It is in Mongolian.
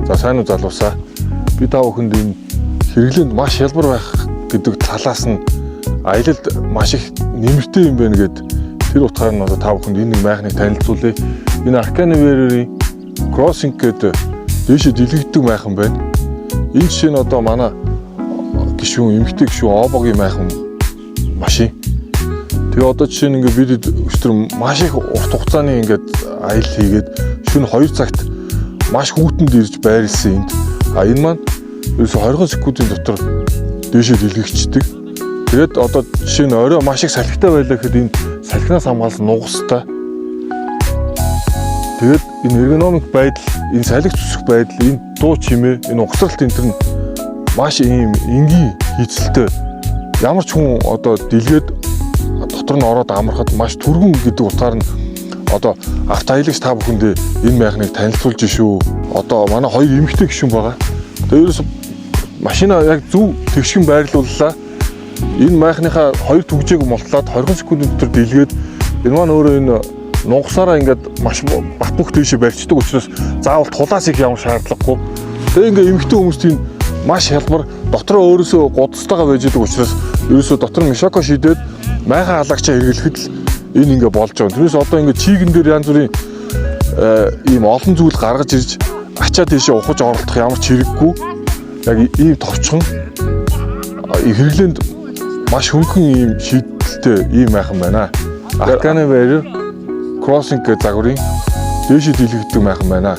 За, сайн уу, залуусаа. Би та бүхэнд энэ хэрэглээнд маш хялбар байх гэдэг талаас нь аялалд маш их нэмэртэй юм байна гэд тэр утгаар нь одоо та бүхэнд энэ нэг майхныг танилцуулъя. Энэ Arkana Warrior-ийн Crossing гэдэг дээшээ дэлгэгддэг майхан байна. Энэ жишээ нь одоо манай гишүүн, эмэгтэй гишүүн Обогийн майхан машин. Тэгээ одоо жишээ нь ингээд бид өчтөр маш их урт хугацааны ингээд аялал хийгээд шөнө 2 цагт маш хүүтэнд ирж байрлсан энд. А энэ маань ерөөсө 20 секундын дотор дээшээ дэлгэгчдэг. Тэгээд одоо жишээ нь орой маш их салхитай байлаа гэхэд энэ салхинаас хамгаалсан нугастай. Тэгээд энэ эргономик байдал, энэ салхи зүсэх байдал, энэ дуу чимээ, энэ угсралт энэ төр нь маш ийм энгийн хийцэлтэй. Ямар ч хүн одоо дэлгээд дотор нь ороод амрахад маш түргэн гэдэг утгаар нь одоо автоаялагч та бүхэндээ энэ майхныг танилцуулж шүү. Одоо манай хоёр эмэгтэй гишүүн байгаа. Тэгээ ерөөсө машина яг зөв тэгшгэн байрлууллаа. Энэ майхныхаа хоёр түгжээг молтлоод 20 секундын дотор дэлгээд, энэ маань өөрөө энэ нугасаараа ингээд маш бат бөх тийшээ барьцдаг учраас заавал тулаас их ямар шаардлагагүй. Тэгээ ингээд эмэгтэй хүмүүст энэ маш хялбар, дотроо өөрөөсөө гудастайгаа байж байгаа учраас ерөөсөө дотор мешоко шидээд майхан халагчаа хэрэглэхэд л энэ ингээ болж байгаа. Тэрнээс одоо ингээ чийгэн дээр янз бүрийн ийм олон зүйл гаргаж ирж ачаа тийшээ ухаж оролдох ямар ч хэрэггүй. Яг ийм товчхон, хэрэглээнд маш хөнгөн ийм шийдэлтэй ийм майхан байна. Arkana Warrior Crossing гэх загварын дээшээ дэлгэгддэг майхан байна.